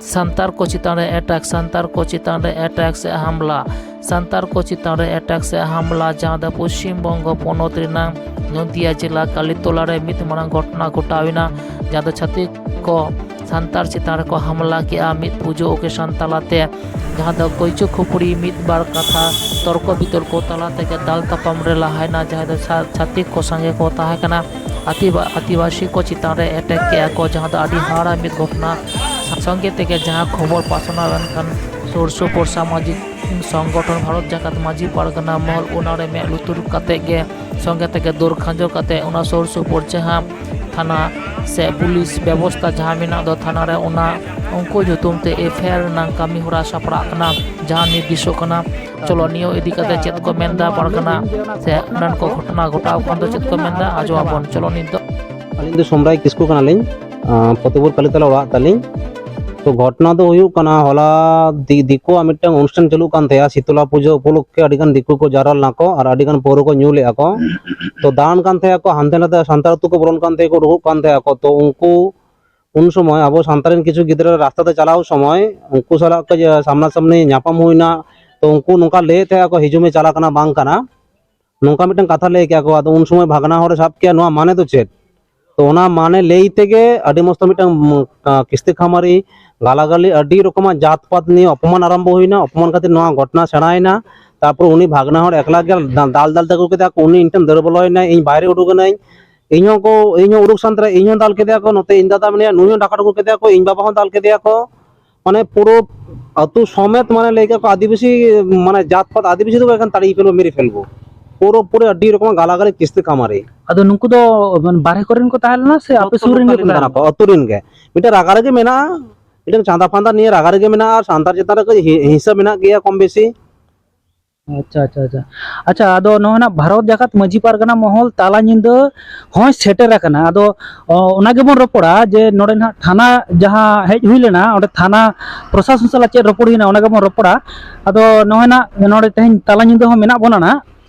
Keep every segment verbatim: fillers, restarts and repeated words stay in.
ᱥᱟᱱᱛᱟᱲ ᱠᱚ ᱪᱮᱛᱟᱱ ᱨᱮ ᱮᱴᱟᱠ, ᱥᱟᱱᱛᱟᱲ ᱠᱚ ᱪᱮᱛᱟᱱ ᱨᱮ ᱮᱴᱟᱠ ᱥᱮ ᱦᱟᱢᱞᱟ, ᱥᱟᱱᱛᱟᱲ ᱠᱚ ᱪᱮᱛᱟᱱ ᱨᱮ ᱮᱴᱟᱠ ᱥᱮ ᱦᱟᱢᱞᱟ, ᱡᱟᱦᱟᱸ ᱫᱚ ᱯᱚᱥᱪᱤᱢ ᱵᱚᱝᱜᱚ ᱯᱚᱱᱚᱛ ᱨᱮᱱᱟᱜ ᱱᱚᱫᱤᱭᱟ ᱡᱮᱞᱟ ᱠᱟᱞᱤᱛᱚᱞᱟ ᱨᱮ ᱢᱤᱫ ᱢᱟᱨᱟᱝ ᱜᱷᱚᱴᱚᱱᱟ ᱜᱷᱚᱴᱟᱣ ᱮᱱᱟ, ᱡᱟᱦᱟᱸ ᱫᱚ ᱪᱷᱟᱹᱛᱤᱠ ᱠᱚ ᱥᱟᱱᱛᱟᱲ ᱪᱮᱛᱟᱱ ᱨᱮᱠᱚ ᱦᱟᱢᱞᱟ ᱠᱮᱜᱼᱟ ᱢᱤᱫ ᱯᱩᱡᱟᱹ ᱳᱠᱮᱥᱚᱱ ᱛᱟᱞᱟᱛᱮ, ᱡᱟᱦᱟᱸ ᱫᱚ ᱠᱚᱭᱪᱩ ᱠᱷᱩᱯᱩᱲᱤ ᱢᱤᱫ ᱵᱟᱨ ᱠᱟᱛᱷᱟ ᱛᱚᱨᱠᱚ ᱵᱤᱛᱚᱨᱠᱚ ᱛᱟᱞᱟ ᱛᱮᱜᱮ ᱫᱟᱞ ᱛᱟᱯᱟᱢ ᱨᱮ ᱞᱟᱦᱟᱭᱮᱱᱟ, ᱡᱟᱦᱟᱸ ᱫᱚ ᱪᱷᱟ-, ᱪᱷᱟᱛᱤᱠ ᱠᱚ ᱥᱟᱸᱜᱮ ᱠᱚ ᱛᱟᱦᱮᱸ ᱠᱟᱱᱟ, ᱟᱹᱫᱤᱵᱟ-, ᱟᱹᱫᱤᱵᱟᱹᱥᱤ ᱠᱚ ᱪᱮᱛᱟᱱ ᱨᱮ ᱮᱴᱮᱠ ᱠᱮᱜᱼᱟ ᱠᱚ, ᱡᱟᱦᱟᱸ ᱫᱚ ᱟᱹᱰᱤ ᱦᱟᱦᱟᱲᱟ ᱢᱤᱫ ᱜᱷᱚᱴᱚᱱᱟ᱾ ᱥᱚᱸᱜᱮ ᱛᱮᱜᱮ ᱡᱟᱦᱟᱸ ᱠᱷᱚᱵᱚᱨ ᱯᱟᱥᱱᱟᱣ ᱮᱱ ᱠᱷᱟᱱ ᱥᱩᱨ ᱥᱩᱯᱩᱨ ᱥᱟᱢᱟᱡᱤᱠ ᱥᱚᱝᱜᱚᱴᱷᱚᱱ ᱵᱷᱟᱨᱚᱛ ᱡᱟᱠᱟᱛ ᱢᱟᱹᱡᱷᱤ ᱯᱟᱨᱜᱟᱱᱟ ᱢᱚᱦᱚᱞ ᱚᱱᱟ ᱨᱮ ᱢᱮᱫ ᱞᱩᱛᱩᱨ ᱠᱟᱛᱮ ᱜᱮ ᱥᱚᱸᱜᱮ ᱛᱮᱜᱮ ᱫᱟᱹᱲ ᱠᱷᱟᱸᱡᱚ ᱠᱟᱛᱮ ᱚᱱᱟ ᱥᱩᱨ ᱥᱩᱯᱩᱨ ᱡᱟᱦᱟᱸ ᱛᱷᱟᱱᱟ ᱥᱮ ᱯᱩᱞᱤᱥ ᱵᱮᱵᱚᱥᱛᱷᱟ ᱡᱟᱦᱟᱸ ᱢᱮᱱᱟᱜ ᱫᱚ ᱛᱷᱟᱱᱟ ᱨᱮ, ᱚᱱᱟ ᱩᱱᱠᱩ ᱧᱩᱛᱩᱢ ᱛᱮ ᱮᱯᱷ ᱟᱭ ᱟᱨ ᱨᱮᱱᱟᱜ ᱠᱟᱹᱢᱤ ᱦᱚᱨᱟ ᱥᱟᱯᱲᱟᱜ ᱠᱟᱱᱟ, ᱡᱟᱦᱟᱸ ᱱᱤᱨᱫᱮᱥᱚᱜ ᱠᱟᱱᱟ᱾ ᱪᱚᱞᱚ, ᱱᱤᱭᱟᱹ ᱤᱫᱤ ᱠᱟᱛᱮ ᱪᱮᱫ ᱠᱚ ᱢᱮᱱᱫᱟ ᱯᱟᱨᱜᱟᱱᱟ ᱥᱮ ᱚᱱᱟᱱ ᱠᱚ ᱜᱷᱚᱴᱚᱱᱟ ᱜᱷᱚᱴᱟᱣ ᱠᱟᱱ ᱫᱚ ᱪᱮᱫ ᱠᱚ ᱢᱮᱱᱫᱟ, ᱟᱸᱡᱚᱢ ᱟᱵᱚᱱ᱾ ᱪᱚᱞᱚ, ᱱᱤᱛ ᱫᱚ ᱟᱹᱞᱤᱧ ᱫᱚ ᱥᱚᱢᱨᱟᱭ ᱠᱤᱥᱠᱩ ᱠᱟᱱᱟᱞᱤᱧ᱾ ᱟᱸ, ᱯᱷᱚᱛᱮᱯᱩᱨ ᱠᱟᱞᱤᱛᱚᱞᱟ ᱚᱲᱟᱜ ᱛᱟᱹᱞᱤᱧ᱾ ᱛᱚ, ᱜᱷᱚᱴᱚᱱᱟ ᱫᱚ ᱦᱩᱭᱩᱜ ᱠᱟᱱᱟ, ᱦᱚᱞᱟ ᱫᱤ-, ᱫᱤᱠᱩᱣᱟᱜ ᱢᱤᱫᱴᱟᱝ ᱚᱱᱩᱥᱴᱷᱟᱱ ᱪᱟᱹᱞᱩᱜ ᱠᱟᱱ ᱛᱟᱦᱮᱸᱜᱼᱟ, ᱥᱤᱛᱚᱞᱟ ᱯᱩᱡᱟᱹ ᱩᱯᱚᱞᱚᱠᱠᱷᱮ ᱟᱹᱰᱤ ᱜᱟᱱ ᱫᱤᱠᱩ ᱠᱚ ᱡᱟᱣᱨᱟ ᱞᱮᱱᱟ ᱠᱚ ᱟᱨ ᱟᱹᱰᱤ ᱜᱟᱱ ᱯᱟᱹᱣᱨᱟᱹ ᱠᱚ ᱧᱩ ᱞᱮᱜᱼᱟ ᱠᱚ᱾ ᱛᱚ, ᱫᱟᱬᱟᱱ ᱠᱟᱱ ᱛᱟᱦᱮᱸᱜᱼᱟ ᱠᱚ, ᱦᱟᱱᱛᱮ ᱱᱟᱛᱮ ᱥᱟᱱᱛᱟᱲ ᱟᱹᱛᱩ ᱠᱚ ᱵᱚᱞᱚᱱ ᱠᱟᱱ ᱛᱟᱦᱮᱸᱜ ᱠᱚ, ᱩᱰᱩᱠᱚᱜ ᱠᱟᱱ ᱛᱟᱦᱮᱸᱜ ᱠᱚ᱾ ᱛᱚ, ᱩᱱᱠᱩ ᱩᱱ ᱥᱚᱢᱚᱭ ᱟᱵᱚ ᱥᱟᱱᱛᱟᱲ ᱨᱮᱱ ᱠᱤᱪᱷᱩ ᱜᱤᱫᱽᱨᱟᱹ ᱨᱟᱥᱛᱟ ᱛᱮ ᱪᱟᱞᱟᱣ ᱥᱚᱢᱚᱭ ᱩᱱᱠᱩ ᱥᱟᱞᱟᱜ ᱠᱟᱹᱡ ᱥᱟᱢᱱᱟ ᱥᱟᱢᱱᱤ ᱧᱟᱯᱟᱢ ᱦᱩᱭᱱᱟ᱾ ᱛᱚ, ᱩᱱᱠᱩ ᱱᱚᱝᱠᱟ ᱞᱟᱹᱭᱮᱫ ᱛᱟᱦᱮᱸᱜ ᱠᱚ, "ᱦᱤᱡᱩᱜ ᱢᱮ, ᱪᱟᱞᱟᱜ ᱠᱟᱱᱟ, ᱵᱟᱝ ᱠᱟᱱᱟ", ᱱᱚᱝᱠᱟ ᱢᱤᱫᱴᱟᱝ ᱠᱟᱛᱷᱟ ᱞᱟᱹᱭ ᱠᱮᱜᱼᱟ ᱠᱚ᱾ ᱟᱫᱚ ᱩᱱ ᱥᱚᱢᱚᱭ ᱵᱷᱟᱜᱽᱱᱟ ᱦᱚᱲᱮ ᱥᱟᱵ ᱠᱮᱜᱼᱟ, "ᱱᱚᱣᱟ ᱢᱟᱱᱮ ᱫᱚ ᱪᱮᱫ?" ᱛᱚ, ᱚᱱᱟ ᱢᱟᱱᱮ ᱞᱟᱹᱭ ᱛᱮᱜᱮ ᱟᱹᱰᱤ ᱢᱚᱥᱛᱚ ᱢᱤᱫᱴᱟᱝ, ᱩᱢ, ᱟ, ᱠᱤᱥᱛᱤ ᱠᱷᱟᱢᱟᱨᱤ, ᱜᱟᱞᱟᱜᱟᱞᱤ, ᱟᱹᱰᱤ ᱨᱚᱠᱚᱢᱟᱜ ᱡᱟᱛ ᱯᱟᱛ ᱱᱤᱭᱮ ᱚᱯᱚᱢᱟᱱ ᱟᱨᱟᱢᱵᱚ ᱦᱩᱭᱱᱟ᱾ ᱚᱯᱚᱢᱟᱱ ᱠᱷᱟᱹᱛᱤᱨ ᱱᱚᱣᱟ ᱜᱷᱚᱴᱚᱱᱟ ᱥᱮᱬᱟᱭᱮᱱᱟ᱾ ᱛᱟᱨᱯᱚᱨ ᱩᱱᱤ ᱵᱷᱟᱜᱽᱱᱟ ᱦᱚᱲ ᱮᱠᱞᱟ ᱜᱮ ᱫᱟ-, ᱫᱟᱞ ᱫᱟᱞ ᱛᱮ ᱟᱹᱜᱩ ᱠᱮᱫᱮᱭᱟ ᱠᱚ, ᱩᱱᱤ ᱤᱧ ᱴᱷᱮᱱ ᱫᱟᱹᱲ ᱵᱚᱞᱚᱭᱮᱱᱟᱭ, ᱤᱧ ᱵᱟᱭᱨᱮ ᱩᱰᱩᱠ ᱮᱱᱟᱹᱧ᱾ ᱤᱧ ᱦᱚᱸ ᱠᱚ, ᱤᱧ ᱦᱚᱸ ᱩᱰᱩᱠ ᱥᱟᱱᱛᱟᱲ, ᱤᱧ ᱦᱚᱸ ᱫᱟᱞ ᱠᱮᱫᱮᱭᱟ ᱠᱚ, ᱱᱚᱛᱮ ᱤᱧ ᱫᱟᱫᱟ ᱢᱮᱱᱟᱭᱟ, ᱱᱩᱭ ᱦᱚᱸ ᱰᱟᱠᱟᱴ ᱟᱹᱜᱩ ᱠᱮᱫᱮᱭᱟ ᱠᱚ, ᱤᱧ ᱵᱟᱵᱟ ᱦᱚᱸ ᱫᱟᱞ ᱠᱮᱫᱮᱭᱟ ᱠᱚ᱾ ᱢᱟᱱᱮ ᱯᱩᱨᱟᱹ ᱟᱹᱛᱩ ᱥᱚᱢᱮᱛ, ᱢᱟᱱᱮ ᱞᱟᱹᱭ ᱠᱮᱫ ᱠᱚ ᱟᱹᱫᱤᱵᱟᱹᱥᱤ, ᱢᱟᱱᱮ ᱡᱟᱛ ᱯᱟᱛ ᱟᱹᱫᱤᱵᱟᱹᱥᱤ ᱫᱚ ᱮᱠᱷᱟᱱ ᱛᱟᱲᱤ ᱯᱷᱮᱞᱵᱚ, ᱢᱮᱨᱮ ᱯᱷᱮᱞᱵᱚ᱾ ᱯᱩᱨᱟᱹ ᱯᱩᱨᱟᱹ ᱟᱹᱰᱤ ᱨᱚᱠᱚᱢ ᱜᱟᱞᱟᱜᱟᱞᱤ ᱠᱤᱥᱛᱤ ᱠᱟᱢᱟᱨᱤ᱾ ᱟᱫᱚ ᱱᱩᱠᱩ ᱫᱚ ᱢᱟᱱᱮ ᱵᱟᱨᱦᱮ ᱠᱚᱨᱮᱱ ᱠᱚ ᱛᱟᱦᱮᱸ ᱞᱮᱱᱟ ᱥᱮ ᱟᱯᱮ ᱡᱚᱛᱚ ᱥᱩᱨ ᱨᱮᱱ ᱞᱳᱠᱟᱞ ᱜᱮᱠᱚ ᱨᱮᱱ ᱛᱟᱦᱮᱸ ᱠᱟᱱᱟ ᱞᱮᱱᱟ? ᱠᱚ, ᱟᱹᱛᱩ ᱨᱮᱱ ᱜᱮ᱾ ᱢᱤᱫᱴᱮᱱ ᱨᱟᱜᱟ ᱨᱮᱜᱮ ᱢᱮᱱᱟᱜᱼᱟ, ᱢᱤᱫᱴᱮᱱ ᱪᱟᱸᱫᱟ ᱯᱷᱟᱸᱫᱟ ᱱᱤᱭᱟᱹ ᱨᱟᱜᱟ ᱨᱮᱜᱮ ᱢᱮᱱᱟᱜᱼᱟ, ᱟᱨ ᱥᱟᱱᱛᱟᱲ ᱪᱮᱛᱟᱱ ᱨᱮ ᱠᱟᱹᱡ ᱦᱤ-, ᱦᱤᱝᱥᱟᱹ ᱢᱮᱱᱟᱜ ᱜᱮᱭᱟ ᱠᱚᱢ ᱵᱮᱥᱤ᱾ ᱟᱪᱪᱷᱟ, ᱟᱪᱪᱷᱟ, ᱟᱪᱪᱷᱟ᱾ ᱟᱪᱪᱷᱟ, ᱟᱫᱚ ᱱᱚᱜᱼᱚᱭ ᱱᱟᱜ ᱵᱷᱟᱨᱚᱛ ᱡᱟᱠᱟᱛ ᱢᱟᱹᱡᱷᱤ ᱯᱟᱨᱜᱟᱱᱟ ᱢᱚᱦᱚᱞ ᱛᱟᱞᱟ ᱧᱤᱫᱟᱹ ᱦᱚᱸᱭ ᱥᱮᱴᱮᱨ ᱟᱠᱟᱱᱟ᱾ ᱟᱫᱚ, ᱚ, ᱚᱱᱟ ᱜᱮᱵᱚᱱ ᱨᱚᱯᱚᱲᱟ ᱡᱮ ᱱᱚᱰᱮ ᱱᱟᱜ ᱛᱷᱟᱱᱟ ᱡᱟᱦᱟᱸ ᱦᱮᱡ ᱦᱩᱭ ᱞᱮᱱᱟ, ᱚᱸᱰᱮ ᱛᱷᱟᱱᱟ ᱯᱨᱚᱥᱟᱥᱚᱱ ᱥᱟᱞᱟᱜ ᱪᱮᱫ ᱨᱚᱯᱚᱲ ᱦᱩᱭᱱᱟ, ᱚᱱᱟ ᱜᱮᱵᱚᱱ ᱨᱚᱯᱚᱲᱟ᱾ ᱟᱫᱚ ᱱᱚᱜᱼᱚᱭ ᱱᱟᱜ ᱱᱚᱰᱮ ᱛᱮᱦᱮᱧ ᱛᱟᱞᱟ ᱧᱤᱫᱟᱹ ᱦᱚᱸ ᱢᱮᱱᱟᱜ ᱵᱚᱱᱟ ᱱᱟᱜ᱾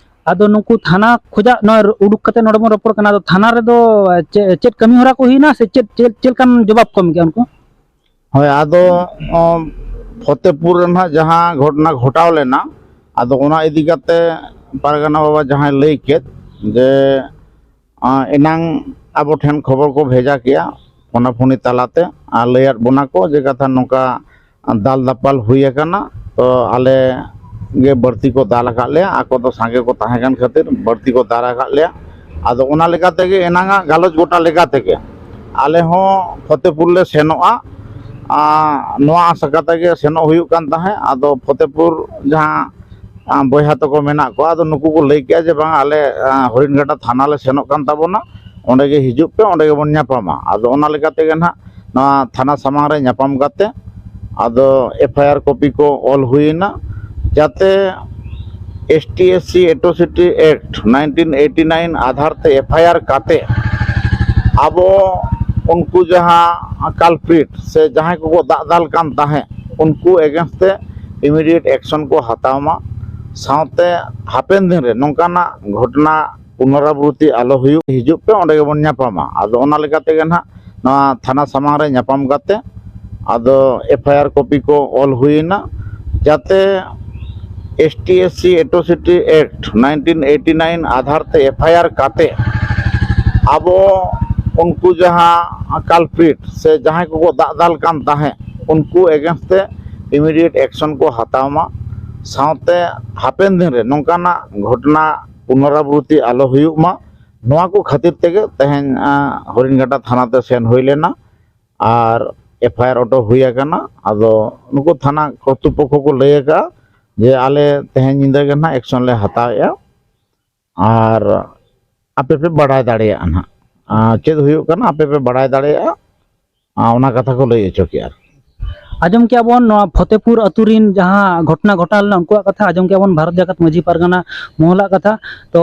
ᱟᱫᱚ ᱱᱩᱠᱩ ᱛᱷᱟᱱᱟ ᱠᱷᱚᱡᱟᱜ ᱱᱚᱜᱼᱚᱭ ᱩᱰᱩᱠ ᱠᱟᱛᱮ ᱱᱚᱰᱮ ᱵᱚᱱ ᱨᱚᱯᱚᱲ ᱠᱟᱱᱟ᱾ ᱟᱫᱚ ᱛᱷᱟᱱᱟ ᱨᱮᱫᱚ ᱪᱮᱫ, ᱪᱮᱫ ᱠᱟᱹᱢᱤ ᱦᱚᱨᱟ ᱠᱚ ᱦᱩᱭᱱᱟ ᱥᱮ ᱪᱮᱫ, ᱪᱮᱫ, ᱪᱮᱫ ᱞᱮᱠᱟᱱ ᱡᱚᱵᱟᱵ ᱠᱚ ᱮᱢ ᱠᱮᱜᱼᱟ ᱩᱱᱠᱩ? ᱦᱳᱭ, ᱟᱫᱚ ᱚ, ᱯᱷᱚᱛᱮᱯᱩᱨ ᱨᱮ ᱱᱟᱦᱟᱜ ᱡᱟᱦᱟᱸ ᱜᱷᱚᱴᱚᱱᱟ ᱜᱷᱚᱴᱟᱣ ᱞᱮᱱᱟ, ᱟᱫᱚ ᱚᱱᱟ ᱤᱫᱤ ᱠᱟᱛᱮ ᱯᱟᱨᱜᱟᱱᱟ ᱵᱟᱵᱟ ᱡᱟᱦᱟᱸᱭ ᱞᱟᱹᱭ ᱠᱮᱫ ᱡᱮ ᱟᱸ, ᱮᱱᱟᱝ ᱟᱵᱚ ᱴᱷᱮᱱ ᱠᱷᱚᱵᱚᱨ ᱠᱚ ᱵᱷᱮᱡᱟ ᱠᱮᱜᱼᱟ ᱯᱷᱳᱱᱟᱯᱷᱳᱱᱤ ᱛᱟᱞᱟᱛᱮ, ᱟᱨ ᱞᱟᱹᱭᱟᱫ ᱵᱚᱱᱟ ᱠᱚ ᱡᱮ ᱠᱟᱛᱷᱟ ᱱᱚᱝᱠᱟ ᱫᱟᱞ ᱫᱟᱯᱟᱞ ᱦᱩᱭ ᱟᱠᱟᱱᱟ, ᱛᱚ ᱟᱞᱮ ᱜᱮ ᱵᱟᱹᱲᱛᱤ ᱠᱚ ᱫᱟᱞ ᱟᱠᱟᱫ ᱞᱮᱭᱟ, ᱟᱠᱚ ᱫᱚ ᱥᱟᱸᱜᱮ ᱠᱚ ᱛᱟᱦᱮᱸ ᱠᱟᱱ ᱠᱷᱟᱹᱛᱤᱨ ᱵᱟᱹᱲᱛᱤ ᱠᱚ ᱫᱟᱞ ᱟᱠᱟᱫ ᱞᱮᱭᱟ᱾ ᱟᱫᱚ ᱚᱱᱟ ᱞᱮᱠᱟ ᱛᱮᱜᱮ ᱮᱱᱟᱝᱟᱜ ᱜᱟᱞᱚᱪ ᱜᱚᱴᱟ ᱞᱮᱠᱟ ᱛᱮᱜᱮ ᱟᱞᱮ ᱦᱚᱸ ᱯᱷᱚᱛᱮᱯᱩᱨ ᱞᱮ ᱥᱮᱱᱚᱜᱼᱟ᱾ ᱟᱸ, ᱱᱚᱣᱟ ᱟᱥᱟ ᱠᱟᱛᱮ ᱜᱮ ᱥᱮᱱᱚᱜ ᱦᱩᱭᱩᱜ ᱠᱟᱱ ᱛᱟᱦᱮᱸᱫ᱾ ᱟᱫᱚ ᱯᱷᱚᱛᱮᱯᱩᱨ ᱡᱟᱦᱟᱸ ᱟᱸ, ᱵᱚᱭᱦᱟ ᱛᱟᱠᱚ ᱢᱮᱱᱟᱜ ᱠᱚᱣᱟ, ᱟᱫᱚ ᱱᱩᱠᱩ ᱠᱚ ᱞᱟᱹᱭ ᱠᱮᱜᱼᱟ ᱡᱮ ᱵᱟᱝ, ᱟᱞᱮ ᱟᱸ, ᱦᱚᱨᱤᱱᱜᱷᱟᱴᱟ ᱛᱷᱟᱱᱟ ᱞᱮ ᱥᱮᱱᱚᱜ ᱠᱟᱱ ᱛᱟᱵᱚᱱᱟ, ᱚᱸᱰᱮ ᱜᱮ ᱦᱤᱡᱩᱜ ᱯᱮ, ᱚᱸᱰᱮ ᱜᱮᱵᱚᱱ ᱧᱟᱯᱟᱢᱟ᱾ ᱟᱫᱚ ᱚᱱᱟ ᱞᱮᱠᱟ ᱛᱮᱜᱮ ᱱᱟᱦᱟᱜ ᱱᱚᱣᱟ ᱛᱷᱟᱱᱟ ᱥᱟᱢᱟᱝ ᱨᱮ ᱧᱟᱯᱟᱢ ᱠᱟᱛᱮ ᱟᱫᱚ ᱮᱯᱷ ᱟᱭ ᱟᱨ ᱠᱚᱯᱤ ᱠᱚ ᱚᱞ ᱦᱩᱭᱮᱱᱟ, ᱡᱟᱛᱮ S T S C Atrocity Act nineteen eighty nine Aadhaar ᱛᱮ ᱮᱯᱷ ᱟᱭ ᱟᱨ ᱠᱟᱛᱮ ᱟᱵᱚ ᱩᱱᱠᱩ ᱡᱟᱦᱟᱸ culprit ᱥᱮ ᱡᱟᱦᱟᱸᱭ ᱠᱚᱠᱚ ᱫᱟᱜ ᱫᱟᱞ ᱠᱟᱱ ᱛᱟᱦᱮᱸᱫ, ᱩᱱᱠᱩ against ᱛᱮ immediate action ᱠᱚ ᱦᱟᱛᱟᱣ ᱢᱟ, ᱥᱟᱶᱛᱮ ᱦᱟᱯᱮᱱ ᱫᱤᱱ ᱨᱮ ᱱᱚᱝᱠᱟᱱᱟᱜ ᱜᱷᱚᱴᱚᱱᱟ ᱯᱩᱱᱚᱨᱟᱵᱨᱚᱛᱤ ᱟᱞᱚ ᱦᱩᱭᱩᱜ, ᱦᱤᱡᱩᱜ ᱯᱮ, ᱚᱸᱰᱮ ᱜᱮᱵᱚᱱ ᱧᱟᱯᱟᱢᱟ᱾ ᱟᱫᱚ ᱚᱱᱟ ᱞᱮᱠᱟ ᱛᱮᱜᱮ ᱱᱟᱦᱟᱜ ᱱᱚᱣᱟ ᱛᱷᱟᱱᱟ ᱥᱟᱢᱟᱝ ᱨᱮ ᱧᱟᱯᱟᱢ ᱠᱟᱛᱮ ᱟᱫᱚ ᱮᱯᱷ ᱟᱭ ᱟᱨ ᱠᱚᱯᱤ ᱠᱚ ᱚᱞ ᱦᱩᱭᱮᱱᱟ, ᱡᱟᱛᱮ S T S C Atrocity Act nineteen eighty nine Aadhaar ᱛᱮ ᱮᱯᱷ ᱟᱭ ᱟᱨ ᱠᱟᱛᱮ ᱟᱵᱚ ᱩᱱᱠᱩ ᱡᱟᱦᱟᱸ culprit ᱥᱮ ᱡᱟᱦᱟᱸᱭ ᱠᱚᱠᱚ ᱫᱟᱜ ᱫᱟᱞ ᱠᱟᱱ ᱛᱟᱦᱮᱸᱫ, ᱩᱱᱠᱩ against ᱛᱮ immediate action ᱠᱚ ᱦᱟᱛᱟᱣ ᱢᱟ, ᱥᱟᱶᱛᱮ ᱦᱟᱯᱮᱱ ᱫᱤᱱ ᱨᱮ ᱱᱚᱝᱠᱟᱱᱟᱜ ᱜᱷᱚᱴᱚᱱᱟ ᱯᱩᱱᱚᱨᱟᱵᱨᱚᱛᱤ ᱟᱞᱚ ᱦᱩᱭᱩᱜ ᱢᱟ, ᱱᱚᱣᱟ ᱠᱚ ᱠᱷᱟᱹᱛᱤᱨ ᱛᱮᱜᱮ ᱛᱮᱦᱮᱧ, ᱟᱸ, ᱦᱚᱨᱤᱱᱜᱷᱟᱴᱟ ᱛᱷᱟᱱᱟ ᱛᱮ ᱥᱮᱱ ᱦᱩᱭ ᱞᱮᱱᱟ ᱟᱨ ᱮᱯᱷ ᱟᱭ ᱟᱨ ᱚᱴᱚ ᱦᱩᱭ ᱟᱠᱟᱱᱟ᱾ ᱟᱫᱚ ᱱᱩᱠᱩ ᱛᱷᱟᱱᱟ ᱠᱚᱨᱛᱨᱤᱯᱚᱠᱠᱷᱚ ᱠᱚ ᱞᱟᱹᱭ ᱟᱠᱟᱫᱼᱟ ᱡᱮ ᱟᱞᱮ ᱛᱮᱦᱮᱧ ᱧᱤᱫᱟᱹ ᱜᱮ ᱱᱟᱦᱟᱜ action ᱞᱮ ᱦᱟᱛᱟᱣᱮᱫᱼᱟ ᱟᱨ ᱟᱯᱮ ᱯᱮ ᱵᱟᱲᱟᱭ ᱫᱟᱲᱮᱭᱟᱜᱼᱟ ᱱᱟᱦᱟᱜ, ᱟᱸ, ᱪᱮᱫ ᱦᱩᱭᱩᱜ ᱠᱟᱱᱟ ᱟᱯᱮ ᱯᱮ ᱵᱟᱲᱟᱭ ᱫᱟᱲᱮᱭᱟᱜᱼᱟ, ᱟᱸ, ᱚᱱᱟ ᱠᱟᱛᱷᱟ ᱠᱚ ᱞᱟᱹᱭ ᱦᱚᱪᱚ ᱠᱮᱜᱼᱟ᱾ ᱟᱸᱡᱚᱢ ᱠᱮᱜᱼᱟ ᱵᱚᱱ ᱱᱚᱣᱟ ᱯᱷᱚᱛᱮᱯᱩᱨ ᱟᱹᱛᱩ ᱨᱤᱱ ᱡᱟᱦᱟᱸ ᱜᱷᱚᱴᱚᱱᱟ ᱜᱷᱚᱴᱟᱣ ᱞᱮᱱᱟ ᱩᱱᱠᱩᱣᱟᱜ ᱠᱟᱛᱷᱟ, ᱟᱸᱡᱚᱢ ᱠᱮᱜᱼᱟ ᱵᱚᱱ ᱵᱷᱟᱨᱚᱛ ᱡᱟᱠᱟᱛ ᱢᱟᱹᱡᱷᱤ ᱯᱟᱨᱜᱟᱱᱟ ᱢᱚᱦᱚᱞᱟᱜ ᱠᱟᱛᱷᱟ᱾ ᱛᱚ